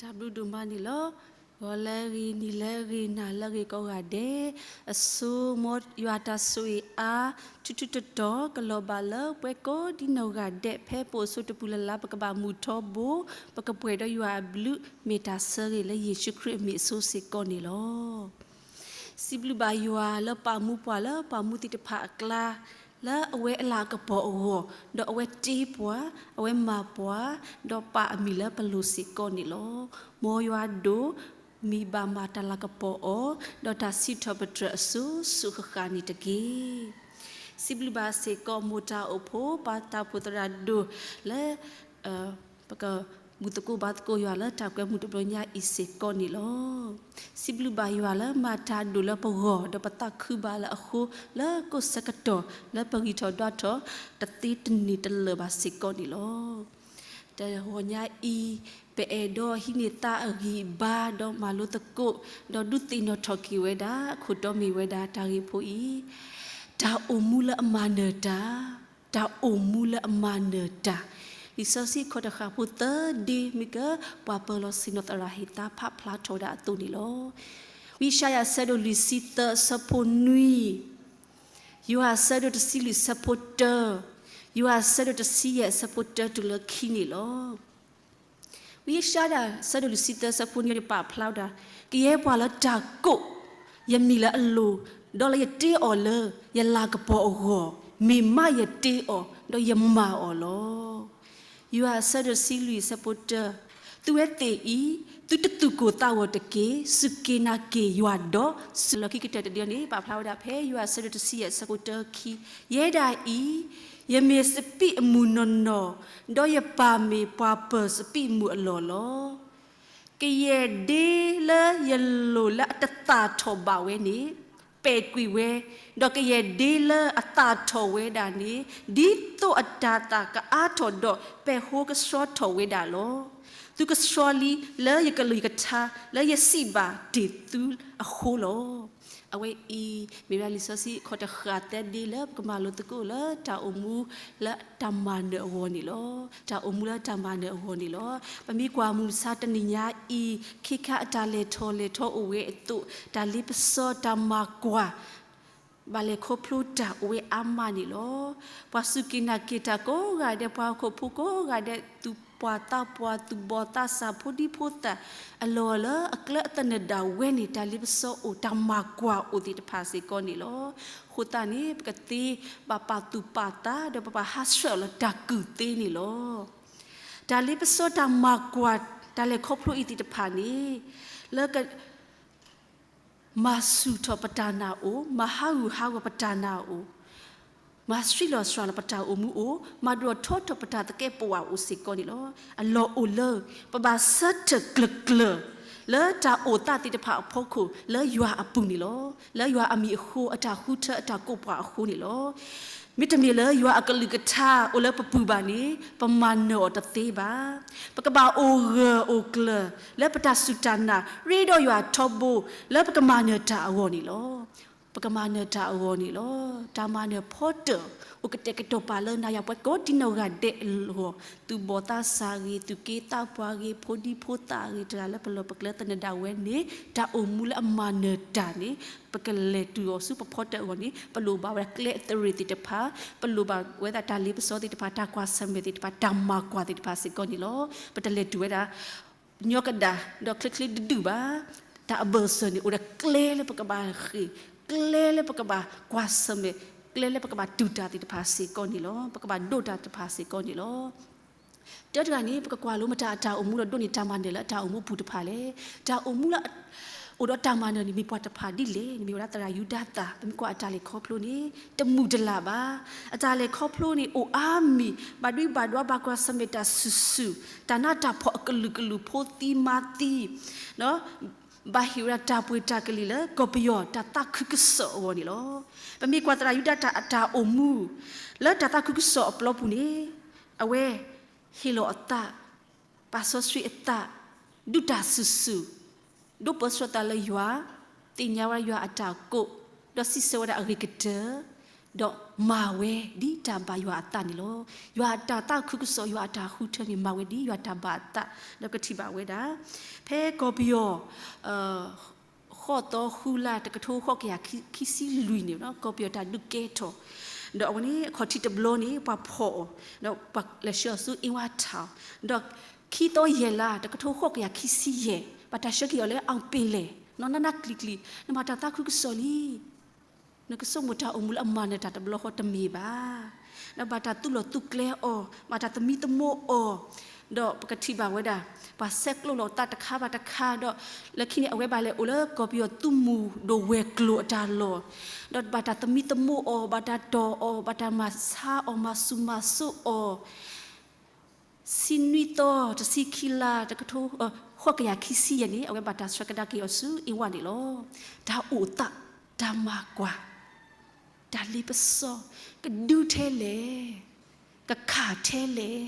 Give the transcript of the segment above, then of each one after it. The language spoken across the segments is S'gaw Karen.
တၢ်ဘျုးဒိၣ်မးန့ၣ်လီၤ. ဂီၤလၢအဂ့ၤ, နံၤလၢအဂ့ၤ, နၤလၢအဂ့ၤကိးဂၤဒဲး, အဆိ မ်ယွၤတၢ်ဆိၣ်ဂ့ၤအါ ထူးထူးတီၤတီၤ ကလီၤဘၣ်လၢပဝဲကိးဒံနီၢ်ဂၤဒဲး ဖဲပအိၣ်ဆိတပူၤလၢ်လၢ် ပကဘၣ်မုာ်ထီဘိ, ပကပှဲၤဒီးယွၤအဘျုး မ့ၢ်တၢ်ဆၢဂ့ၤလၢယ့ၣ်ၡူးခရံာ်အမံၤအဆိစ့ၢ်ကီးန့ၣ်လီၤ. စံးဘျုးဘၣ်ယွၤလၢပာ်မူပှၤလၢပှၤမူသ့ၣ်တဖၣ်အကျါ, လၢအဝဲအလၤကပီၤအဂီၢ်, ဒီးအဝဲတ့ပှၤ, အဝဲမၤပှၤ, ဒီးပာ်အမံၤလၢပလိၤစ့ၢ်ကီးန့ၣ်လီၤ. မ်ယွၤဒိၣ်မံၤဘၣ်မၤတၢ်လၤကပီၤအီၤ, ဒီးတၢ်စံးထီၣ်ပတြၢၤအစိၤစိၤဃၣ်ဃၣ်န့ၣ်တက့ၢ်. စံးဘျုးဘၣ်စ့ၢ်ကီးမိၢ်တၢ်အိၣ်ဖှိၣ် ပၢ်တၢ်အိၣ်ဖှိၣ်သရၣ်ဒိၣ်လၢ ပကဘူၣ်သကိးဘါသကိးယွၤလၢတၢ်ကွဲမုာ်တဘျီညါအံၤစ့ၢ်ကီးန့ၣ်လီၤ. စံးဘျုးဘၣ်ယွၤလၢမၤတၢ်ဒိၣ်လၢပဂီၢ် ဒီးပသးခုဘၣ်လၢအဃိ လၢကိးဆၢကတီၢ် လၢပဂံၢ်ထီၣ်ဒွးထီၣ် တသ့တန့ၢ်တလၢာ်ဘၣ်စ့ၢ်ကီးန့ၣ်လီၤ. တဂီၤညါအံၤ ပအဲၣ်ဒိးဟံးန့ၢ်သါအဂံၢ်အဘါ ဒီးမၤလိသကိး ဒီးဒုးသ့ၣ်နီၣ်ထီၣ်က့ၤဝဲဒၣ် အခိၣ်တီမ့ၢ်ဝဲဒၣ်တၢ်ဂ့ၢ်ဖိအံၤ, တၢ်အိၣ်မူလၢအမၤနၢၤတၢ် တၢ်အိၣ်မူလၢအမၤနၢၤတၢ်, လံာ်စီဆှံခီၣ်တဃာ်ဖိသၢဒ့ မ့ၢ်ကပှၤပၢၤလီၢ်ဆ့ၣ်နီၤသရၣ်ဟ့ၣ်သါဖးဖျါထီၣ်ဝဲဒၣ်အသိးန့ၣ်လီၤ. ဝံယၡါယၤအဆၢဒိၣ်လွံၢ်ဆံသၢအဆၢဖိနွံ, ယိၤဟၣ်အဆၢဒိၣ်တဆံလွံၢ်အဆၢဖိတၢ, ယိၤဟၣ်အဆၢဒိၣ်တဆံယဲၢ်အဆၢဖိတၢတုၤလၢခံန့ၣ်လီၤ. ဝံယၡါယၤအဆၢဒိၣ်လွံၢ်ဆံသၢအဆၢဖိနွံန့ၣ်ပာ်ဖျါဝဲဒၣ်, ကယဲၢ်ပှၤလၢတၢ်ကိး ယမံၤလၢအလိၤ, ဒီးလၢယတ့အီၤလၢ ယလၤကပီၤအဂီၢ်, မ့ၢ်မးယတ့အီၤ, ဒီးယမၤအီၤလီၤ. ယိၤဟၣ်အဆၢဒိၣ်တဆံလွံၢ်အဆၢဖိတၢ, သုဝဲသ့ၣ်အံၤ, သုတသူၣ်ကိၢ်သးဂီၤတက့ၢ်, စူၢ်က့ၤနာ်က့ၤယွၤဒီး စူၢ်လီၤခံကတၢၢ်တဒုန့ၣ် ပာ်ဖျါဝဲဒၣ်ဖဲယိၤဟၣ်အဆၢဒိၣ်တဆံယဲၢ်အဆၢဖိတၢခံ, ယဲဒၣ်အံၤ, ယမ့ၢ်စပံးအမုၢ်နီၢ်နီၢ်, ဒီးယပၢ်မ့ၢ်ပှၤပၢၤစပံးမုၢ်အလီၢ်လီၤ. ကယဲၢ်ဒ့လၢယလိၤလၢအတသၣ်ထီၣ်ဘၣ်ဝဲန့ၣ် ပဲာ်ကွံာ်ဝဲ, ဒီးကယဲၢ်ဒ့လၢအသၣ်ထီၣ်ဝဲဒၣ်န့ၣ် ဒ်သိးအတၤသၣ်ကအါထီၣ်ဒီး ပဲာ်ဟိကဆှီထီၣ်ဝဲဒၣ်လီၤ. သုကဆှီလံလၢယကလုၢ်ယကထါ လၢယစံးဘၣ်တ့ၢ်သုအဃိလီၤ. အဝဲအံၤ မ့ၢ်ဝဲဒၣ်လံာ်စီဆှံခီၣ်တဃာ်သၢဒ့လၢပကမၤလိသကိးလၢတၢ်အိၣ်မူလၢတၢ်မၤနၢၤအဂီၢ်န့ၣ်လီၤ. တၢ်အိၣ်မူလၢတၢ်မၤနၢၤအဂီၢ်န့ၣ်လီၤ. ပမ့ၢ်ကွၢ်မုၢ်မဆါတနံၤညါအံၤ ခ့ခါအတၢ်လဲၤထီၣ်လဲၤထီအိၣ်ဝဲအသိး တၢ်လ့ပစီတၢ်မၤကွၢ် ဘၣ်လဲၤခီဖျိတၢ်အိၣ်ဝဲအါမးန့ၣ်လီၤ. ပှၤစူၢ်က့ၤနာ်က့ၤတၢ်ကိးဂၤဒဲး ပှၤဟီၣ်ခိၣ်ဖိကိးဂၤဒဲး သူၣ်ပှၢ်သးပှၢ် သူၣ်ဘီၣ်သးစၢ် ဖိဒံဖိသၣ် အလီၢ်လၢအကျဲအသနၢၣ်ဒၣ်ဝဲန့ၣ် တၢ်လ့ပစီအိၣ် တၢ်မၤကွၢ်အိၣ်သ့ၣ်တဖၣ်စ့ၢ်ကီးန့ၣ်လီၤ. အဃိသတးန့ၣ် ပကသ့ဘၣ်ပာ်သူၣ်ပာ်သး ဒီးပဘၣ်ဟးဆှဲးအီၤလၢတၢ်ကူၣ်သ့န့ၣ်လီၤ. တၢ်လ့ပစီတၢ်မၤကွၢ် တၢ်လဲၤခီဖျိအံၤသ့ၣ်တဖၣ်န့ၣ် လၢက မၤဆူၣ်ထီၣ်ပတၢ်နာ်အိၣ်, မၤဟးဂူာ်ဟးဂီၤပတၢ်နာ်အိၣ်, မၤဆှံလီၤစှၤလီၤပတၢ်အိၣ်မူအိၣ်, မၤဒိၣ်ထီၣ်ထီၣ်ပတၢ်သကဲးပဝးအိၣ်စ့ၢ်ကီးန့ၣ်လီၤ. အလီၢ်အိၣ်လၢ ပဘၣ်ဆၢထၢၣ်ကျၢၤကျၢၤ လၢတၢ်အိၣ်သးသ့ၣ်တဖၣ်အဖီခိၣ် လၢယွၤအပူၤန့ၣ်လီၤ. လၢယွၤအမံၤအဃိ အတၢ်ဃုထၢအတၢ်ကိးပှၤအဃိန့ၣ်လီၤ. မ့တမ့ၢ်လၢယွၤအကလုၢ်ကထါအိၣ်လၢပပူၤဘၣ်န့ၣ် ပမၤနၢၤအီၤတသ့ဘၣ်. ပကဘၣ်အိၣ်ဂၢၢ်အိၣ်ကျၢၤ လၢပတၢ်စူၢ်တၢ်နာ် ရ့ဒီးယွၤထီဘိ လၢပကမၤနၢၤတၢ်အဂီၢ်န့ၣ်လီၤ. ပကမၤနၢၤတၢ်အဂီၢ်န့ၣ်လီၤ. တၢ်မၤနၢၤဖီတၢၣ် အိၣ်ကတဲာ်ကတီၤပာ်လၢနၤယၤပှၤကိးဒံနီၢ်ဂၤဒဲးအဂီၢ်, သူၣ်ဘီၣ်သးစၢ်ဂ့ၤ, သူၣ်က့သးပှၢ်ဂ့ၤ, ဖိဒံဖိသၣ်ဂ့ၤ, တဂၤလၢပလီၢ်ပကျဲသနၢၣ်ဒၣ်ဝဲန့ၣ် တၢ်အိၣ်မူလၢအမၤနၢၤတၢ်န့ၣ် ပကလဲၤတုၤအီၤဆူပဖီတၢၣ်အဂီၢ်န့ၣ် ပလိၣ်ဘၣ်ဝဲဒၣ်ကျဲအသရ့ၣ်သ့ၣ်တဖၣ်, ပလိၣ်ဘၣ်ဝဲဒၣ်တၢ်လ့ပစီသ့ၣ်တဖၣ်, တၢ်ကွၢ်ဆၢၣ်မဲာ်သ့ၣ်တဖၣ်, တၢ်မၤကွၢ်သ့ၣ်တဖၣ်စ့ၢ်ကီးန့ၣ်လီၤ. ပတလဲၤတုၤဝဲဒၣ် ညီကဒၣ် ဒီးချ့ချ့ဒုဒုဘၣ်. တၢ်အဘၢၣ်စၢၤန့ၣ် အိၣ်ဒီးကျဲလၢပကဘၣ်ဃ့ၢ်, ကျဲလၢပကဘၣ်ကွၢ်ဆၢၣ်မဲာ်, ကျဲလၢပကဘၣ်တူၢ်တၢ်သ့ၣ်တဖၣ်စ့ၢ်ကီးန့ၣ်လီၤ. ပကဘၣ်ဒိးတၢ်တဖၣ်စ့ၢ်ကီးန့ၣ်လီၤ. တၢတဂၤန့ၣ် ပကကွၢ်လိမတၤအတၢ်အိၣ်မူဒီးဒိးန့ၢ်တၢ်မၤနၢၤလၢအတၢ်အိၣ်မူအပူၤတဖၣ်လဲၣ်. တၢ်အိၣ်မူလၢ အိၣ်ဒီးတၢ်မၤနၢၤန့ၣ် မ့ၢ်ပှၤတဖၣ်ဒ်လဲၣ်န့ၣ် မ့ၢ်ဝဲဒၣ်သရၣ်ယူဒၤသၣ်, ပမ့ၢ်ကွၢ်အတၢ်လဲၤခီဖျိန့ၣ် တမုာ်တလၤဘၣ်. အတၢ်လဲၤခီဖျိန့ၣ် အိၣ်အါမံၤ ဘၣ်ဒွံဘၣ်ဒွါ ဘၣ်ကွၢ်ဆၢၣ်မဲာ်တၢ်ဆူၣ်ဆူၣ်, တၢ်နးတၢ်ဖှီၣ်အကလုာ်ကလုာ် ဖိသံမါသံ ဘၣ်ဟ့ၣ်ဝဲဒၣ်တၢ်ပှ့ၤတၢ်ကလံၤလၢကီၢ်ပယီၤတၢ်သးခုကစီၣ်အဂီၢ်န့ၣ်လီၤ. ပမ့ၢ်ကွၢ်သရၣ်ယူဒၤသၣ်အတၢ်အိၣ်မူ လၢတၢ်သးခုကစီၣ်အပျီပူၤန့ၣ် အဝဲ ဟ့ၣ်လီၤအသး, ပာ်စီဆှံအသး, ဒုးတၢ်ဆူၣ်ဆူၣ်, ဒိးပၢဆှၢသးလၢယွၤ, သ့ၣ်ညါဝဲဒၣ်ယွၤအတၢ်ကိး, ဒီးစံးဆၢဝဲဒၣ်အဂ့ၤကတၢၢ်, ဒီးမၤဝဲဒ်တၢ်ဘၣ်ယွၤအသးန့ၣ်လီၤ. ယွၤအတၢ်သးခုကစီၣ် ယွၤအတၢ်ဃုထၢန့ၣ် မၤဝဲဒ်ယွၤတၢ်ဘၣ်အသး, ဒီးကထံၣ်ဘၣ်ဝဲဒၣ် ဖဲကီၢ်ပယီၤ ဃိးသီဃုလါ တကထိဃိးကယၤခံဆံလွံၢ်န့ၣ် ကီၢ်ပယီၤတၢ်ဒုးကဲထီၣ်, ဒီးအဝဲန့ၣ်အခီၣ်ထံးတဘျီန့ၣ် ပှၤဖီၣ်အီၤ, ဒီးပှၤလဲၤဆှၢအီၤဆူအ့ဝါထၣ်, ဒီးခံသီယဲၢ်လါ တကထိဃိးကယၤခံဆံယဲၢ် ဘၣ်တၢ်ဆှၢက့ၤအီၤလၢ အောင်ပင်လယ်, နီၢ်နီၢ်ကျံၤကျံၤ နဘၣ်တၢ်သးခုကစီၣ်လံ နကဆိကမိၣ်တၢ်အိၣ်မူလၢအမၤနၢၤတၢ်တဘျီဃီတမ့ၢ်ဘၣ်. ဒီးဘၣ်တၢ်သူလီၤသူကျဲအီၤ, ဘၣ်တၢ်သမံသမိးအီၤ, ဒီးပကထံၣ်ဘၣ်ဝဲဒၣ် ပှၤဆဲးကျိးလိာ်သးတခါဘၣ်တခါ, ဒီးလၢခံန့ၣ် အဝဲဘၣ်လဲၤအိၣ်လၢကီၢ်ပယီၤသုးမုၢ်ဒိၣ်ဝဲၤကျိၤအတၢ်လီၢ်, ဒီးဘၣ်တၢ်သမံသမိးအီၤ, ဘၣ်တၢ်တီၢ်အီၤ, ဘၣ်တၢ်မၤဆါအီၤ, မၤဆူၣ်မၤစိးအီၤ ဆံနွံသီ တဆံခံလါ တကထိ ဃိးကယၤခံဆံယဲၢ်န့ၣ် အဝဲဘၣ်တၢ်ဆှၢကဒါက့ၤအီၤဆူအ့ဝါန့ၣ်လီၤ. တၢ်အိၣ်သး, တၢ်မၤကွၢ်, တၢ်လ့ပစီ, ကဒုထဲလဲၣ်, ကခးထဲလဲၣ်,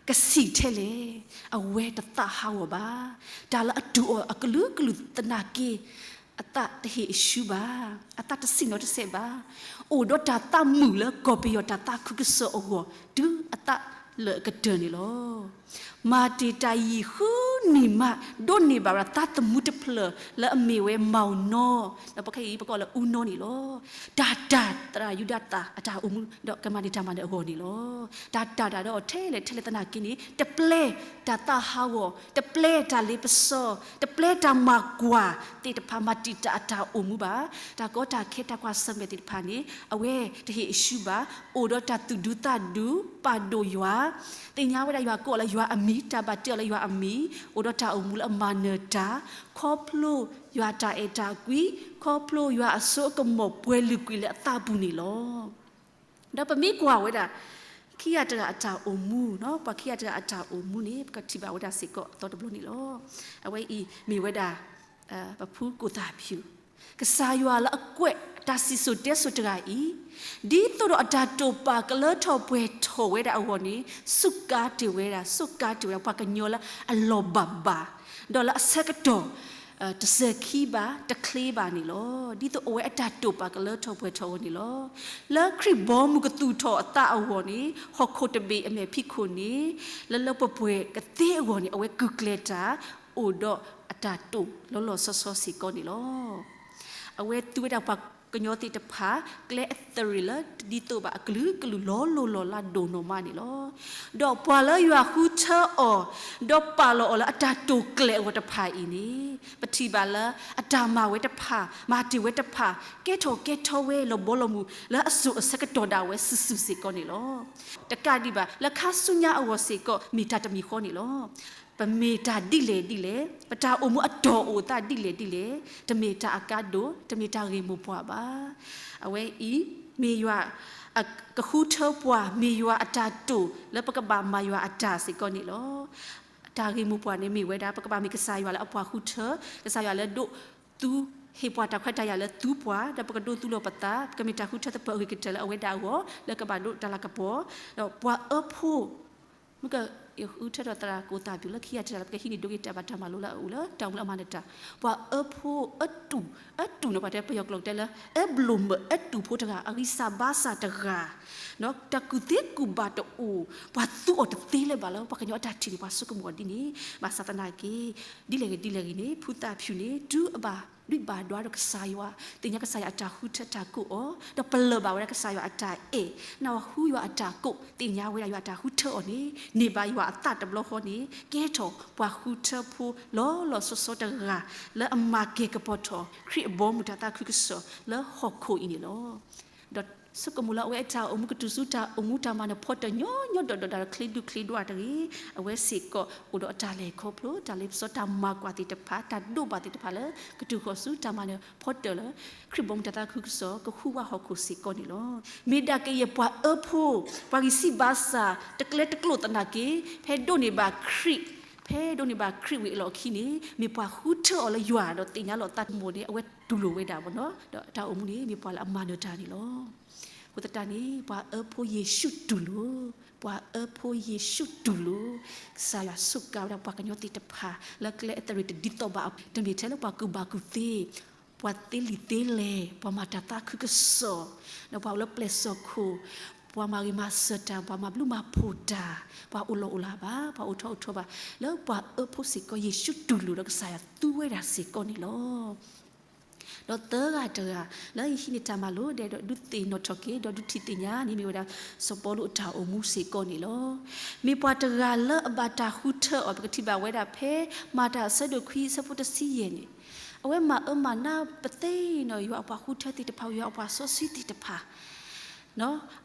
ကဆံးထဲလဲၣ်, အဝဲတသးဟးဂီၤဘၣ်. တၢ်လၢအတူၢ်အီၤအကလုာ်ကလုာ်သနာ်က့ အသးတဟ့ၣ်အရှူဘၣ်, အသးတဆံးနီတစဲးဘၣ်. အိၣ်ဒီးတၢ်သးမုာ်လၢကီၢ်ပယီၤတၢ်သးခုကစီၣ်အဂီၢ် တုၤအသးလၢာ်အကတၢၢ်န့ၣ်လီၤ. မၤတ့ၢ်တၢ်ယံာ်ဃုနံၣ်မး ဒိးန့ၢ်ဘၣ်ဝဲဒၣ်သးသမူတဖျၢၣ်လၢအမ့ၢ်ဝဲ မောင်နော, ဒီးပခဲအံၤပကိးလၢ ဦးနော န့ၣ်လီၤ. တၢ်တၢ်သရၣ်ယူဒၤသၣ်အတၢ်အိၣ်မူ ဒီးကမၤန့ၢ်တၢ်မၤနၢၤအဂီၢ်န့ၣ်လီၤ. တၢ်တၢ်တၢ်ဒီးအီၤထဲလဲၣ်ထဲလဲၣ်သနာ်က့န့ၣ် တပျဲတၢ်သးဟးဂီၤ, တပျဲတၢ်လ့ပစီ, တပျဲတၢ်မၤကွၢ်သ့ၣ်တဖၣ် မၤတံာ်တာ်အတၢ်အိၣ်မူဘၣ်. တၢ်ကီတၢ်ခဲတၢ်ကွၢ်ဆၢၣ်မဲာ်သ့ၣ်တဖၣ်န့ၣ် အဝဲတဟ့ၣ်အရှူဘၣ်. အိၣ်ဒီးတၢ်သူၣ်ဒူသးဒူ ပာ်ဒိၣ်ယွၤ, သ့ၣ်ညါဝဲဒၣ်ယွၤကိးအီၤလၢယွၤအမံၤ, တၢ်ဘၣ်တ့အီၤလၢယွၤအမံၤ, အိၣ်ဒီးတၢ်အိၣ်မူလၢအမၤနၢၤတၢ်, ခီဖျိယွၤအတၢ်အဲၣ်တၢ်ကွံ, ခီဖျိယွၤအစိအကမီၤပှဲၤလုာ်ကွံာ်လၢအသးပူၤန့ၣ်လီၤ. ဒီးပမ့ၢ်ကွၢ်ဝဲဒၣ် ခံဂၤတဂၤအတၢ်အိၣ်မူ, ပှၤခံဂၤတဂၤအတၢ်အိၣ်မူန့ၣ် ပကထံၣ်ဘၣ်ဝဲဒၣ်စ့ၢ်ကီးအသီတဘျီန့ၣ်လီၤ. အဝဲအံၤမ့ၢ်ဝဲဒၣ် ပဖုကိၣ်သၣ်ဖၠူၣ်, ကစၢ်ယွၤလၢအကွဲးတၢ်စံၣ်စိၤတဲစိၤတဂၤအံၤ, ဒ်သိးဒီးအတၢ်တိာ်ပာ်ကလၢထီၣ်ပှဲၤထီၣ်ဝဲဒၣ်အဂီၢ်န့ၣ် စူးကါတ့ၢ်ဝဲဒၣ်, စူးကါတ့ၢ်ဝဲဒၣ်ပှၤကညီလၢအလီၤဘၣ်ဘၣ်, ဒီးလၢအဆၢကတီၢ် တစဲၤခံဘၣ်, တချ့ဘၣ်န့ၣ်လီၤ. ဒ်သိးအဝဲအတၢ်တိာ်ပာ်ကလၢထီၣ်ပှဲၤထီၣ်အဂီၢ်န့ၣ်လီၤ. လၢခရံာ်ဘီမုၢ်ကသူၣ်ထီၣ်အသးအဂီၢ်န့ၣ် ဟီၣ်ခိၣ်တဘ့ၣ်အမဲာ်ဖံးခိၣ်န့ၣ် လၢလၢပှဲၤပှဲၤကသ့အဂီၢ်န့ၣ် အဝဲကုၢ်ကျဲၤတၢ် အိၣ်ဒီးအတၢ်တိာ်လီၤလီၤဆီဆီစ့ၢ်ကီးန့ၣ်လီၤ. အဝဲသူဝဲဒၣ်ပှၤကညီသ့ၣ်တဖၣ် ကျဲအသရ့ၣ်လၢတဒ်သိးဘၣ်အကလုာ်ကလုာ် လီၤလိၢ်လီၤလးဒိၣ်နီၢ်မးန့ၣ်လီၤ. ဒီးပှၤလၢယွၤဃုထၢအီၤ ဒီးပာ်လီၤအီၤလၢအတၢ်တိာ်ကျဲၤအဂီၢ်တဖၣ်အံၤန့ၣ် ပထံၣ်ဘၣ်လၢအတၢ်မၤဝဲတဖၣ် မၤတ့ၢ်ဝဲတဖၣ် ကဲထီၣ်ကဲထီဝဲလီၤဘီလီၤမုၢ် လၢအစိၤအဆၢကတီၢ်ဒၣ်ဝဲစုာ်စုာ်စ့ၢ်ကီးန့ၣ်လီၤ. တကးဒံးဘၣ် လၢခါဆူညါအဂီၢ်စ့ၢ်ကီး မ့ၢ်တၢ်တမံၤဃီန့ၣ်လီၤ. ပမ့ၢ်တၢ်ဒ်လဲၣ်ဒ်လဲၣ်, ပတၢ်အိၣ်မူအတီၢ်အိၣ်သးဒ်လဲၣ်ဒ်လဲၣ်, တမ့ၢ်တၢ်အကါဒိၣ်, တမ့ၢ်တၢ်ဂ့ၢ်မိၢ်ပှၢ်ဘၣ်. အဝဲအံၤ မ့ၢ်ယွၤကဃုထၢပှၤ, မ့ၢ်ယွၤအတၢ်တိာ်လၢပကဘၣ်မၤယွၤအတၢ်စ့ၢ်ကီးန့ၣ်လီၤ. တၢ်ဂ့ၢ်မိၢ်ပှၢ်န့ၣ်မ့ၢ်ဝဲဒၣ် ပကဘၣ်မ့ၢ်ကစၢ်ယွၤလၢအပှၤဃုထၢ, ကစၢ်ယွၤလၢဒိးသူ ဟ့ၣ်ပှၤတၢ်ခွဲးတၢ်ယာ်လၢသူပှၤ, ဒီးပကဒိးသူလီၤပသး, ပကမ့ၢ်တၢ်ဃုထၢသပှၢ်အဂ့ၤကတၢၢ်လၢအဝဲဒၣ်အဂီၢ် လၢကဘၣ်ဒိးတၢ်လၤကပီၤ, ဒီးပှၤအၢဖိ မ့ၢ်ကဃုထၢဒီးသရၣ်ကိၣ်သၣ်ဖၠူၣ်လၢခံဂၤတဂၤလၢ ပကဟံးန့ၢ်ဒိဂ့ၤတၢ်ဘၣ်တၢ်မၤလိလၢအအိၣ်လၢတၢ်အိၣ်မူလၢအမၤနၢၤတၢ်, ပှၤအၢဖိအတူၢ်, အတူၢ်န့ၣ် ပှၤတဲပယီၤကျိာ်တဲလၢ အၢဘျိးမၢၢ်အတူၢ်ဖိတဂၤ, အဂံၢ်စၢ်ဘါစၢ်တဂၤ, တၢ်ကူၣ်သ့ကူၣ်ဘၣ်တအိၣ်, ပှၤသူအီၤတသ့လၢၤဘၣ်လၢ ပှၤကညီအတၢ်ထံၣ်န့ၣ် ပှၤဆိကမိၣ်အီၤဒ်န့ၣ်, ဘၣ်ဆၣ်သနာ်က့ ဒ်လဲၣ်ဂ့ၤဒ်လဲၣ်ဂ့ၤန့ၣ် ဖုသၣ်ဖၠူၣ်န့ၣ် တုၤအဘၣ်ဒုးဘၣ်ဒွါဒီးကစၢ်ယွၤ, သ့ၣ်ညါကစၢ်ယွၤအတၢ်ဃုထၢတၢ်ကိးအီၤ, ဒီးပလၢၢ်ဘၣ်ဝဲဒၣ်ကစၢ်ယွၤအတၢ်အဲၣ်, နၢ်ဟူယွၤအတၢ်ကိး, သ့ၣ်ညါဝဲဒၣ်ယွၤအတၢ်ဃုထၢအီၤန့ၣ် န့ၢ်ဘၣ်ယွၤအသးတဘျီဃီန့ၣ် ကဲထီၣ်ပှၤဃုထၢဖိလီၤလီၤဆီဆီတဂၤ လၢအမၤကဲၤကပီၤထီၣ် ခရံာ်အဘီအမုၢ်တၢ်သးခုကစီၣ်လၢဟီၣ်ခိၣ်အံၤန့ၣ်လီၤ. ဒီးဆိကမိၣ်လၢအဝဲအတၢ်အိၣ်မူကတုၤဆူတၢ်အိၣ်မူတၢ်မၤနၢၤဖီတၢၣ်ညီညီဒီး ဒီးတၢ်ချ့ဒူချ့ဒွါတဂ့ၤ, အဝဲစ့ၢ်ကီးအိၣ်ဒီးအတၢ်လဲၤခီဖျိ တၢ်လ့ပစီ တၢ်မၤကွၢ်သ့ၣ်တဖၣ် တၢ်ဒိးဘၣ်သ့ၣ်တဖၣ်လၢ ကတုၤဃီၤဆူတၢ်မၤနၢၤဖီတၢၣ်လၢ ခရံာ်ဘီမုၢ်တၢ်သးခုကစီၣ် ကဟူးဝးဟီၣ်ခိၣ်စ့ၢ်ကီးန့ၣ်လီၤ. မ့ၢ်ဒၣ်ကယဲၢ်ပှၤအၢဖိ ပှၤဂံၢ်စၢ်ဘါစၢ် တကျဲတကျိာ်သနာ်က့ ဖဲဒိးန့ၢ်ဘၣ်ခရံာ်, ဖဲဒိးန့ၢ်ဘၣ်ခရံာ်ဝံၤအလီၢ်ခံန့ၣ် မ့ၢ်ပှၤဃုထၢအီၤလၢယွၤဒီးသ့ၣ်ညါလီၤသးတမီၢ်န့ၣ် အဝဲတူၢ်လိာ်ဝဲဒၣ်မ့ၢ်နီၤ, ဒီးတၢ်အိၣ်မူန့ၣ် မ့ၢ်ပှၤလၢအမၤနၢၤတၢ်န့ၣ်လီၤ. အဃိသတးန့ၣ် ပှၤအၢဖိယ့ၣ်ၡူးတူၢ်လိာ်, ပှၤအၢဖိယ့ၣ်ၡူးတူၢ်လိာ်, ကစၢ်ယွၤစူးကါဝဲဒၣ်ပှၤကညီသ့ၣ်တဖၣ် လၢကျဲအသရ့ၣ်တဒ်သိးဘၣ်, တမ့ၢ်ထဲလၢပှၤကူၣ်ဘၣ်ကူၣ်သ့ ပှၤသ့လံာ်သ့လဲၢ်, ပှၤမၤတၢ်သးခုကစီၣ်, ဒီးပှၤအိၣ်လၢပျဲၢ်စီၣ်ခိၣ်, ပှၤမၤဂ့ၤမၤစၢၤတၢ်, ပှၤမၤဘျုးမၤဖှိၣ်တၢ်, ပှၤအိၣ်လီၢ်အိၣ်လၤဘၣ်, ပှၤအိၣ်ထီၣ်အိၣ်ထီဘၣ်, လၢပှၤအၢဖိစ့ၢ်ကီး ယ့ၣ်ၡူးတူၢ်လိာ်ဒီးကစၢ်ယွၤသူဝဲဒၣ်စ့ၢ်ကီးန့ၣ်လီၤ. ဒီးသၢဂၤတဂၤ လၢယဟံးန့ၢ်တၢ်မၤလိဒဲးဒီးဒုးသ့ၣ်နီၣ်ထီၣ်က့ၤ ဒီးဒုးထံၣ်သ့ၣ်ညါန့ၣ် မ့ၢ်ဝဲဒၣ် စီၤပီလူးအတၢ်အိၣ်မူစ့ၢ်ကီးန့ၣ်လီၤ. မ့ၢ်ပှၤတဂၤလၢအဘၣ်တၢ်ဃုထၢအီၤ ပကထံၣ်ဘၣ်ဝဲဒၣ်ဖဲ မၤတၢ်အဆၢဒိၣ်ခွံအဆၢဖိတဆံယဲၢ်န့ၣ်, အဝဲမၤအၢမၤနးပသ့ၣ်နီၣ် ယွၤအပှၤဃုထၢသ့ၣ်တဖၣ်, ယွၤအပှၤစီဆှံသ့ၣ်တဖၣ်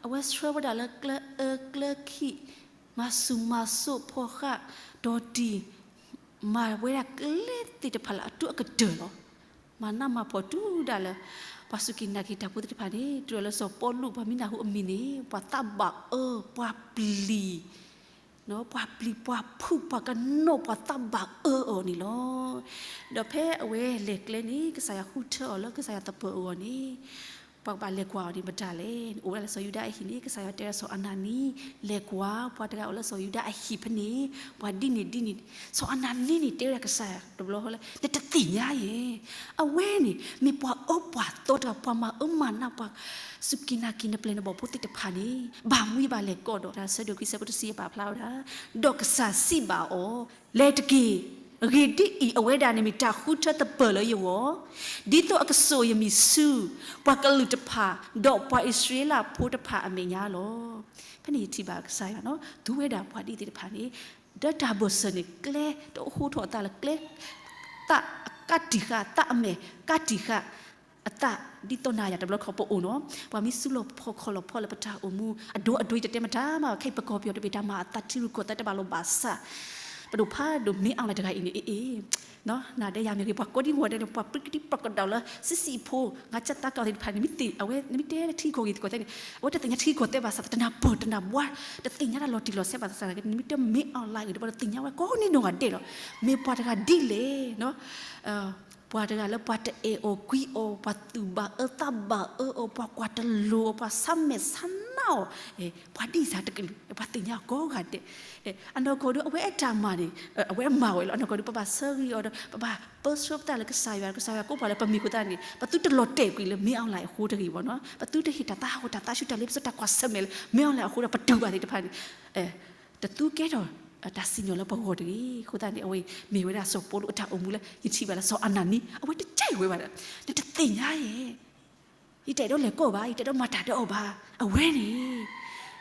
အဝဲဆှၢဝဲဒၣ်လၢကျၢၢ်အၢကျၢၢ်ခံ, မၤဆူၣ်မၤစိးဖီၣ်ဃာ်, ဒီးတံၢ်, မၤဝဲဒၣ်ကျဲသ့ၣ်တဖၣ်လၢအတိၢ်အကတၢၢ်လီၤ. မၤနးမၤဖှီၣ်တုၤဒၣ်လၢ ပှၤစူၢ်က့ၤနာ်က့ၤတၢ်ဖိသ့ၣ်တဖၣ်န့ၣ် တုၤလီၤလၢစီၤပီလူး ပှၤမံနၢ်ဟူအမံၤန့ၣ် ပှၤသးဘၣ်အၢ, ပှၤပျံၤ ပှၤပျံၤပှၤဖုးပှၤကနိး ပှၤသးဘၣ်အၢအီၤန့ၣ်လီၤ. ဒီးဖဲအဝဲလဲၤကျဲန့ၣ် ကစၢ်ယွၤဃုထၢအီၤလၢကစၢ်ယွၤသပၢၤအဂီၢ်န့ၣ် ပှၤကဘၣ်လဲၤကွၢ်အီၤန့ၣ်မတၤလဲၣ်. အိၣ်ဝဲဒၣ်လၢစီၤယူဒၤအဟံၣ်န့ၣ် ကစၢ်ယွၤတဲဝဲဒၣ်စီၤအနၤနံ, လဲၤကွၢ် ပှၤတဂၤအိၣ်လၢစီၤယူဒၤအဟံၣ်ဖဲန့ၣ်, ပှၤဒ်န့ၣ်ဒ်န့ၣ်, စီၤအနၤနံန့ၣ် တဲဝဲဒၣ်ကစၢ်ယွၤတဘျီဃီလၢ နတသ့ၣ်ညါဧါ. အဝဲန့ၣ် မ့ၢ်ပှၤအၢပှၤသီတဂၤ, ပှၤမၤအၢမၤနး ပှၤစူၢ်က့ၤနာ်က့ၤနပျဲၢ်နဘီၣ်ဖိသ့ၣ်တဖၣ်န့ၣ် ဘၣ်မူဘၣ်လဲၤကီးဒီး တၢ်ဆၢဒိၣ်ခံဆၢဖိတဆံအပာ်ဖျါဝဲဒၣ်, ဒီးကစၢ်စံးဘၣ်အီၤ, လဲၤတက့ၢ်. အဂ့ၢ်ဒ်အံၤ, အဝဲဒၣ်န့ၣ်မ့ၢ်တၢ်ဃုထၢသပၢၤလၢယဂီၢ်, ဒ်သိးအကစိာ်ယမံၤဆူ ပှၤကလုာ်တဖၣ် ဒီးပှၤအံၣ်စရ့လးဖိတဖၣ်အမဲာ်ညါလီၤ. ဖဲန့ၣ်ယထံၣ်ဘၣ်ကစၢ်ယွၤ သူဝဲဒၣ်ပှၤဒ်သ့ၣ်တဖၣ်န့ၣ် ဒီးတၢ်ဘၢၣ်စၢၤန့ၣ် ကျဲတအိၣ်ဃိထီၣ်အသးလၢကျဲ သးကးတံာ်ဃာ် သးအမဲာ်ကးတံာ်ဃာ် အသးဒ်သိးနၤယၤတဘျီခီပအိၣ်နီၤ, ပှၤမ့ၢ်စုလီၢ်ခီၣ်ခီၣ်လီၢ်ဖီၣ်လၢပတၢ်အိၣ်မူ အဒိအဒိအံၤတတဲမတၤမး ခဲအံၤပကီၢ်ပယီၤတဘ့ၣ်တၢ်မၤအသးထံရူၢ်ကီၢ်သဲးတဘၣ်လိာ်ဘၣ်ဆၣ်, ပဒိၣ်ဖးဒိၣ်မ့ၢ်အီၣ်လဲၣ်တဂၤအံၤန့ၣ် အ့ၣ်အ့ၣ် နၤဒဲယၤမ့ၢ်ဂ့ၤ ပှၤကိးဒံဝီၤဒဲန့ၣ် ပှၤပြံကဒံပှၤကဒီးလၢ စံးစံးဖိ ငါစၢ်သးကီၢ်သ့ၣ်တဖၣ်န့ၣ် မ့ၢ်သ့ၣ်အဝဲ နမ့ၢ်တဲလၢထံကီၢ်ဂ့ၤကီၢ်သဲးန့ၣ် အဝဲတသ့ၣ်ညါထံကီၢ်သဲးဘၣ်ဆၣ် တနၢ်ပၢၢ်တနၢ်ဘှါ တသ့ၣ်ညါတၢ်လီၤတံၢ်လီၤဆဲးဘၣ်ဆၣ် နမ့ၢ်တဲမ့ၢ်အီၣ်လဲၣ်ဂ့ၤ တဘျီတသ့ၣ်ညါဝဲကိးနံၤနီၢ်ဂၤဒဲးလီၤ. မ့ၢ်ပှၤတဂၤဒ်လဲၣ် ပှၤတဂၤလၢပှၤတအဲၣ်အီၤကွံအီၤ ပှၤသူၣ်ဘၣ်အၢသးဘၣ်အၢအီၤ ပှၤကွၢ်တလိၤအီၤ ပှၤဆါမဲာ်ဆါနါအီၤ, ပှၤဒ်စၤတကလုာ် ပှၤသ့ၣ်ညါအီၤကိးဂၤဒဲး. အနီၢ်ကီၢ်ဒုး အဝဲအတၢ်မၤန့ၣ် အဝဲမၤဝဲလီၤ. အနီၢ်ကီၢ်ဒုး ပဘၣ်ဆၢဂ့ၤအီၤဒီး ပဘၣ်ပၢဆှၢပသးလၢကစၢ်ယွၤ ကစၢ်ယွၤကိးပှၤလၢပမံၤအဃိသတးန့ၣ် ပသုတလီၤတဲာ်ကွံာ်လၢမ့ၢ်အီၣ်လဲၣ်အဃိတဂ့ၤဘၣ်နီၤ. ပသုတဟ့ၣ်တၢ်သးဟးဂီၤတၢ်သးဆူၣ်တၢ်လ့ပစီတၢ်ကွၢ်ဆၢၣ်မဲာ်လၢ မ့ၢ်အီၣ်လဲၣ်အဃိဒီး ပတူၢ်ဘၣ်သ့ၣ်တဖၣ်န့ၣ် တသူကဲထီၣ် တၢ်စံၣ်ညီၣ်လၢပဂီၢ်တဂ့ၤ. အဃိသတးန့ၣ် အဝဲမ့ၢ်ဝဲဒၣ်စီၤပီလူးအတၢ်အိၣ်မူလၢ ယထံၣ်ဘၣ်လၢစီၤအနၤနံ အဝဲတကဲဝဲဘၣ်ဒီး နတသ့ၣ်ညါဧါ ယတအဲၣ်ဒိးလဲၤကီၢ်ဘၣ် ယတအဲၣ်ဒိးမၤတၢ်ဒီးအီၤဘၣ်. အဝဲန့ၣ်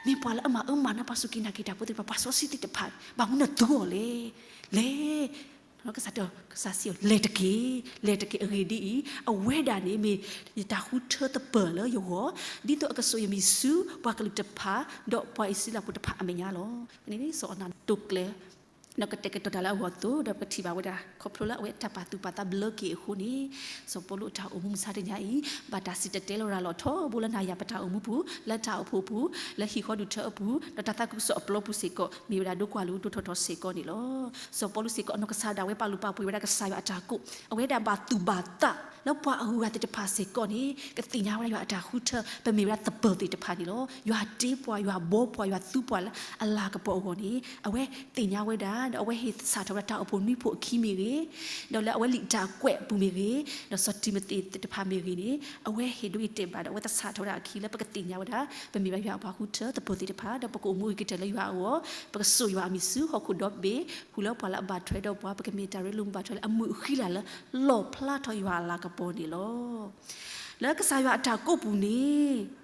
မ့ၢ်ပှၤလၢအမၤအၢမၤနးပှၤစူၢ်က့ၤနာ်က့ၤတၢ်ဖိသ့ၣ်တဖၣ် ပှၤစီဆှံသ့ၣ်တဖၣ် ဘၣ်မနုၤသူအီၤလဲၣ်. လဲၤ ကစၢ်တဲ ကစၢ်စံးအီၤ လဲၤတက့ၢ်. လဲၤတက့ၢ်. အဂ့ၢ်ဒ်အံၤ အဝဲဒၣ်န့ၣ်မ့ၢ်ယတၢ်ဃုထၢသပၢၤလၢယဂီၢ်, ဒ်သိးအကစိာ်ယမံၤဆူ ပှၤကလုာ်တဖၣ် ဒီးပှၤအံၣ်စရ့လးဖိတဖၣ်အမဲာ်ညါလီၤ. ဖဲန့ၣ်စီၤအနၤနံတိကျဲ ဒီးကတဲာ်ကတီၤတၢ်လၢအဂီၢ်အသိး ဒီးပကထံၣ်ဘၣ်ဝဲဒၣ် ခီဖျိလၢအဝဲအတၢ်ပာ်သူၣ်ပာ်သးဘျၢက့ၤအဃိန့ၣ် စီၤပီလူးအတၢ်အိၣ်မူမုၢ်ဆါတနံၤအံၤ ဘၣ်တၢ်စံၣ်တဲၤတဲလီၤရၤလီၤထီဘိလၢနၤယၤပတၢ်အိၣ်မူပူၤ လၢတၢ်အိၣ်ဖှိၣ်ပူၤ လၢဟံၣ်ဃီဒူၣ်ထၢအပူၤ ဒီးတၢ်သးခုကစီၣ်အပျီပူၤစ့ၢ်ကီး မ့ၢ်ဝဲဒၣ်ဒိကွၢ်လိဒိထီၣ်ထီစ့ၢ်ကီးန့ၣ်လီၤ. စီၤပီလူးစ့ၢ်ကီးအနီၢ်ကစၢ်ဒၣ်ဝဲပာ်လုၢ်ပာ်ပှ့ၤဝဲဒၣ်ကစၢ်ယွၤအတၢ်ကိး အဝဲဒၣ်ဘၣ်သူၣ်ဘၣ်သးလၢပှၤအဂုၤအဂၤသ့ၣ်တဖၣ်စ့ၢ်ကီးန့ၣ် ကသ့ၣ်ညါဝဲဒၣ်ယွၤအတၢ်ဃုထၢ ပမ့ၢ်ဝဲဒၣ်သပၢၤသ့ၣ်တဖၣ်န့ၣ်လီၤ. ယွၤတ့ပှၤ ယွၤဘှီပှၤ ယွၤသူပှၤလၢအလၤကပီၤအဂီၢ်န့ၣ် အဝဲသ့ၣ်ညါဝဲဒၣ် ဒီးအဝဲဟ့ၣ်သဆၣ်ထီၣ်ဝဲဒၣ်တၢ်အိၣ်ဖှိၣ်နွံဖှိၣ်အခံမ့ၢ်ဂ့ၤ, ဒီးလၢအဝဲလံာ်တၢ်ကွဲးအပူၤမ့ၢ်ဂ့ၤ, ဒီးစီၤတံၤမသ့းသ့ၣ်တဖၣ်မ့ၢ်ဂ့ၤန့ၣ် အဝဲဟ့ၣ်ဒိဂ့ၤတဲာ်ဘၣ်ဒီး အဝဲသဆၣ်ထီၣ်ဝဲဒၣ်အခံလၢပကသ့ၣ်ညါဝဲဒၣ် ပမ့ၢ်ဝဲဒၣ်ယွၤအပှၤဃုထၢသပၢၤသ့ၣ်တဖၣ် ဒီးပကအိၣ်မူဂ့ၤကတၢၢ်လၢယွၤအဂီၢ်, ပကစိာ်ယွၤအမံၤဆူဟီၣ်ခိၣ်ဒီဘ့ၣ် ဃုာ်လၢပှၤလၢအဘၣ်ထွဲဒီးပှၤ ပကမ့ၢ်တၢ်ရ့လိာ်မုာ်ဘၣ်ထွဲလၢအမုာ်အဃံလၤလၢ လီၣ်ဖျါထီၣ်ယွၤအလၤကပီၤန့ၣ်လီၤ. လၢကစၢ်ယွၤအတၢ်ကိးပူၤန့ၣ်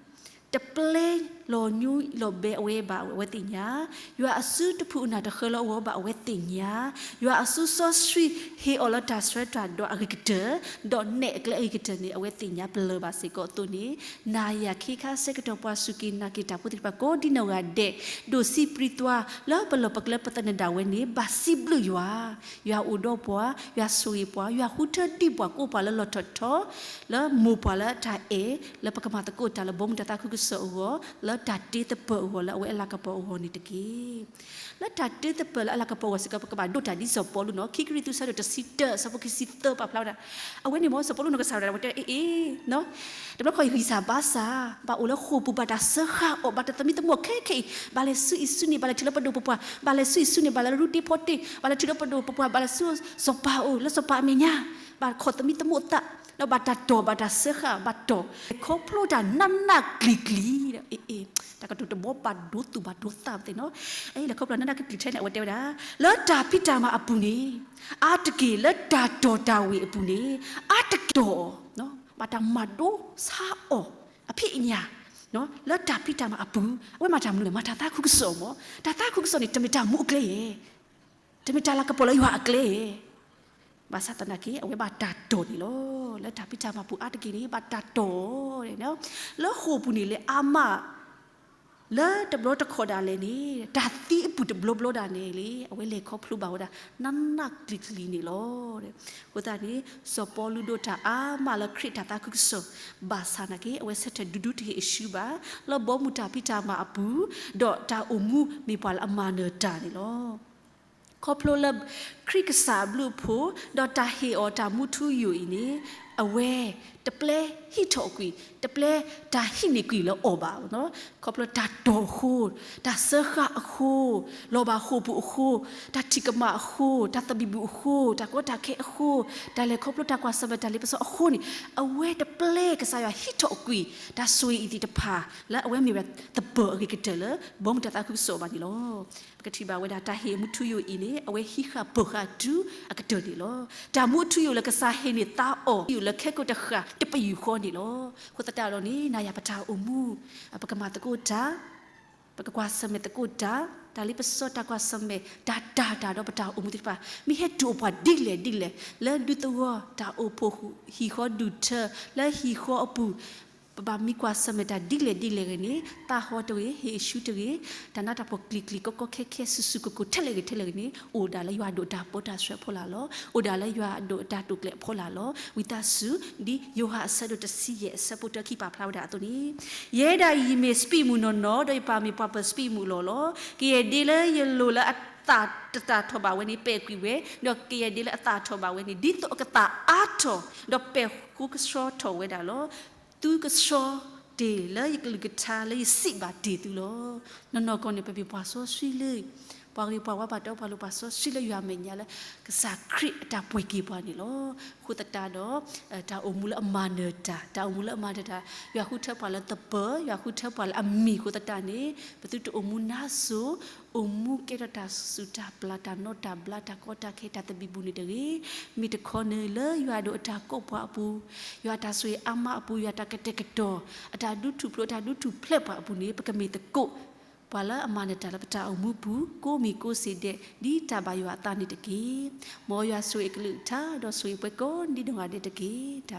တပျဲလီၤညွံးလီၤဘဲအဝဲဘၣ် အဝဲသ့ၣ်ညါ, ယွၤအစုတဖုအနၢ်တဃၢလၢအဂီၢ်ဘၣ်အဝဲသ့ၣ်ညါ, ယွၤအစုစီဆှံဟ့ၣ်အီၤလၢတၢ်ဆှၢတၢ်ဒိးအဂ့ၤကတၢၢ်, ဒီးနဲၣ်အကျဲအဂ့ၤကတၢၢ်န့ၣ် အဝဲသ့ၣ်ညါပလၢၢ်ဘၣ်စ့ၢ်ကီးအသိးန့ၣ်, နၤယၤခ့ခါဆၢကတီၢ်ပှၤစူၢ်က့ၤနာ်က့ၤတၢ်ဖိသ့ၣ်တဖၣ်ကိးဒ်နီၢ်ဂၤဒဲး ဒိၣ်ဆံးပြံသွါ လၢပလီၢ်ပကျဲပသနၢၣ်ဒၣ်ဝဲန့ၣ် ဘၣ်စံးဘျုးယွၤ, ယွၤအိၣ်ဒီးပှၤ, ယွၤဆိၣ်ဂ့ၤပှၤ, ယွၤဃုထၢဒံးပှၤ ကိးပှၤလၢလီၢ်ထီၣ်ထီ, လၢမိၢ်ပှၢ်လၢတၢ်အဲၣ်, လၢပကမၤသကိးတၢ်လၢဘီမုၢ်တၢ်သးခုကစီၣ်အဂီၢ်, လၢတၢ်တ့သပၢၤအဂီၢ်လၢအဝဲအလၤကပီၤအဂီၢ်န့ၣ်တက့ၢ်. လၢတၢ်တ့သပၢၤလၢအလၤကပီၤအဂီၢ်စ့ၢ်ကီး ပကဘၣ်ဒိးတၢ်ဒ်စီၤပီလူးနီၤ, ခံကရံၣ်သူးဆၢဒိၣ်တဆံတၢ အဆၢဖိခံဆံသၢပာ်ဖျါဝဲဒၣ်, အဝဲန့ၣ်မ့ၢ်စီၤပီလူးနီၢ်ကစၢ်ဒၣ်ဝဲတဲအ့ၣ်အ့ၣ် တဘျီခီအံၤဂံၢ်စၢ်ဘါစၢ်, ဘၣ်အိၣ်လၢဃိာ်ပူၤ ဘၣ်တၢ်စၢဃာ်အီၤ ဘၣ်တၢ်သမံသမိးခဲခဲအံၤ, ဘၣ်လဲၤဆူအံၤဆူန့ၣ် ဘၣ်လဲၤထံၣ်လၢပဒိၣ်ပပှၢ်, ဘၣ်လဲၤဆူအံၤဆူန့ၣ် ဘၣ်လဲၤရူတ့ဖီတ့ၢ်, ဘၣ်လဲၤထံၣ်လၢပဒိၣ်ပပှၢ်, ဘၣ်လဲၤဆူစီၤပၤအအိၣ် လၢစီၤပၤအမဲာ်ညါ, ဘၣ်ခိးသမံသမိးသး ဒီးဘၣ်တၢ်တီၢ် ဘၣ်တၢ်စၢဃာ် ဘၣ်တီၢ် ခီဖျိတၢ်နးနးကျံၤကျံၤ, အ့ တၢ်ကတိၤတဘီဘၣ်ဒိသူၣ်ဘၣ်ဒိသးပသ့ၣ်နီၤ, လဲၤခီဖျိနးနးကျံၤကျံၤထဲန့ၣ် အဝဲတဲဝဲဒၣ်, လၢတၢ်ဖံးတၢ်မၤအပူၤန့ၣ် အါတက့ၢ် လၢတၢ်တီၢ်တၢ်ဝ့ၢ်အပူၤန့ၣ် အါတက့ၢ် ဘၣ်တၢ်မၤဒိဆါအီၤ အဖံးအညၣ် လၢတၢ်ဖံးတၢ်မၤအပူၤ အဝဲမၤတၢ်မနုၤလဲၣ်, မၤတၢ်သးခုကစီၣ်မး, တၢ်သးခုကစီၣ်န့ၣ် တမ့ၢ်တၢ်မူအကျဲဧါ, တမ့ၢ်တၢ်လၤကပီၤလၢယွၤအကျဲဧါ, ဘၣ်ဆၣ်သနာ်က့ အဝဲဘၣ်တၢ်တီၢ်န့ၣ်လီၤ. လၢတၢ်ဖံးတၢ်မၤပူၤအါတက့ၢ်န့ၣ် ဘၣ်တၢ်တီၢ်, လၢဃိာ်ပူၤန့ၣ်လၢအါမး လၢတဘျီတခီၣ်ဒၣ်လဲာ်န့ၣ် တၢ်သံအပူၤတဘျီဘျီဒၣ်န့ၣ်လံ အဝဲလဲၤခီဖျိဘၣ်ဝဲဒၣ် နးနးကျံၤကျံၤန့ၣ်လီၤ. အဃိသတးန့ၣ် စီၤပီလူးဒိးတၢ်အါမးလၢခရံာ်တၢ်သးခုကစီၣ်, ဘၣ်ဆၣ်သနာ်က့ အဝဲဆၢထၢၣ်ဒူဒူတဟ့ၣ်အရှုံးဘၣ်, လၢဘီမုၢ်တၢ်ဖံးတၢ်မၤအပူၤ, ဒီးတၢ်အိၣ်မူမ့ၢ်ပှၤလၢအမၤနၢၤတၢ်န့ၣ်လီၤ. ခီဖျိလၢခရံာ်ကစၢ်အဘျုးအဖှိၣ် ဒီးတၢ်ဟ့ၣ်အီၤတၢ်မူထူယိာ်အံၤန့ၣ် အဝဲတပျဲဟံးထီၣ်အကွံာ်, တပျဲတၢ်ဟံးန့ၢ်ကွံာ်လၢအီၤဘၣ်. ခီဖျိတၢ်တီၢ်အဃိ, တၢ်စၢဃာ်အဃိ, လီၤဘၣ်ဃိာ်ပူၤအဃိ, တၢ်ထံၣ်ကမၣ်အဃိ, တၢ်သဘံၣ်ဘုၣ်အဃိ, တၢ်ကီတၢ်ခဲအဃိ, တၢ်လဲၤခီဖျိတၢ်ကွၢ်ဆၢၣ်မဲာ်တၢ်လ့ပစီအဃိန့ၣ်, အဝဲတပျဲကစၢ်ယွၤဟံးထီၣ်အကွံာ် တၢ်ဆိၣ်ဂ့ၤအံၤသ့ၣ်တဖၣ် လၢအဝဲမ့ၢ်ဝဲသပၢၤအဂ့ၤကတၢၢ်လၢ ဘီမုၢ်တၢ်သးခုကစီၣ်ဘၣ်န့ၣ်လီၤ. ပကထံၣ်ဘၣ်ဝဲဒၣ် တၢ်ဟ့ၣ်အမူထူယိာ်အံၤန့ၣ် အဝဲဟံးဃာ်ပၢၤဃာ်တုၤအကတၢၢ်န့ၣ်လီၤ. တၢ်မူအထူယိာ်လၢကစၢ်ဟ့ၣ်န့ၢ်သးအီၤ ထူယိာ်လၢခဲကိာ်တဃၣ်တပယူာ်ဃီန့ၣ်လီၤ. အဃိသတးဒီးန့ၣ် နၤယၤပတၢ်အိၣ်မူ ပကမၤသကိးတၢ်, ပကကွၢ်ဆၢၣ်မဲာ်သကိးတၢ်, တၢ်လ့ပစီတၢ်ကွၢ်ဆၢၣ်မဲာ် တၢ်တၢ်တၢ်ဒီးပတၢ်အိၣ်မူသ့ၣ်တဖၣ် မ့ၢ်ဟဲတုၤအိၣ်ပှၤဒ်လဲၣ်ဒ်လဲၣ် လၢဒူသဝီ တၢ်အိၣ်ဖှိၣ်ဟံၣ်ဃီဒူၣ်ထၢ လၢဟံၣ်ဃီအပူၤ ပဘၣ်မံကွၢ်ဆၢၣ်မဲာ်တၢ်ဒ်လဲၣ်ဒ်လဲၣ်ဂ့ၤန့ၣ် သးဟီတဂ့ၤ, ဟ့ၣ်အရှုံးတဂ့ၤ, တၢ်နးတၢ်ဖှီၣ်ကျံၤကျံၤကီကီခဲခဲ ဆူၣ်ဆူၣ်ကိၢ်ကိၢ်ထဲလဲၣ်ဂ့ၤထဲလဲၣ်ဂ့ၤန့ၣ် အိၣ်ဒၣ်လၢယွၤအဒိၣ်တၢ်ပီးတၢ်ဆှၢအဖီလာ်လီၤ. အိၣ်ဒၣ်လၢယွၤအဒိၣ်တၢ်တိာ်ကျဲၤအဖီလာ်လီၤ. ဝံသးစူၤ ဒ်ယိၤဟၣ်အဆၢဒိၣ်တဆံယဲၢ်အဆၢဖိတၢခံပာ်ဖျါဝဲဒၣ်အသိးန့ၣ်, ယဲဒၣ်အံၤယမ့ၢ်စပံးမုၢ်နီၢ်နီၢ် ဒီးယပၢ်မ့ၢ်ပှၤပၢၤစပံးမုၢ်လီၢ်လီၤ. ကယဲၢ်ဒ့လၢယလိၤလၢအသၣ်တတၢ်ထီၣ်ဘၣ်ဝဲန့ၣ် ပဲာ်ကွံာ်ဝဲ, ဒီးကယဲၢ်ဒ့လၢအသၣ်ထီၣ်ဘၣ်ဝဲန့ၣ် ဒ်သိးအကသၣ်အါထီၣ် ဒီးပဲာ်ဃုကဆှီထီၣ်ဝဲဒၣ်လီၤ. သုကဆှီတ့ၢ်လၢယကလုၢ်ကထါလၢယစံးဘၣ်တ့ၢ်သုလီၤ. နီၢ်နီၢ်ကီၢ်န့ၣ် ပမ့ၢ်ပှၤစီဆှံလၢ ပှၤဂ့ၤပှၤဝါဘၣ်တၢ်အိၣ်ပှၤလိၤ ပှၤစီဆှံလၢယွၤအမဲာ်ညါလၢ ကစၢ်ခရံာ်အတၢ်ပှ့ၤက့ၤပှၤန့ၣ်လီၤ. အဃိသတးဒီး တၢ်အိၣ်မူလၢအမၤနၢၤတၢ်, တၢ်အိၣ်မူလၢအမၤနၢၤတၢ်, ယွၤဃုထၢပှၤလၢသပၢၤ, ယွၤဃုထၢပှၤလၢအမံၤအဃိသတးန့ၣ် ပသုတအိၣ်မူနါစိၤ, အိၣ်မူကဲထီၣ်တၢ်စူၢ်တၢ်ပျၢ် တၢ်နီတၢ်ဘျါ တၢ်ကီတၢ်ခဲ တၢ်သဘံၣ်ဘုၣ်န့ၣ်တဂ့ၤ, မ့ၢ်တခီန့ၣ်လၢယွၤဒိၣ်အတၢ်ကိးပှၤအပူၤ, ယွၤတၢ်ဆိၣ်ဂ့ၤအါမးအပူၤ, ယွၤတၢ်ကတဲာ်ကတီၤ, အတၢ်ဒုးထူၣ်ဖျိး အတၢ်ဒုးထူၣ်ဖျဲးပှၤအပူၤန့ၣ် ပကမ့ၢ်သကိး ပှၤလၢအမၤနၢၤတၢ်လၢပတၢ်အိၣ်မူပူၤ ကိးမံၤကိးစ့ၢ်ဒဲး ဒ်တၢ်ဘၣ်ယွၤအသးန့ၣ်တက့ၢ်. မ်ယွၤဆိၣ်ဂ့ၤအကလုၢ်ကထါ ဒီးဆိၣ်ဂ့ၤပှၤကိးဒ်နီၢ်ဂၤဒဲးတက့ၢ်. တၢ်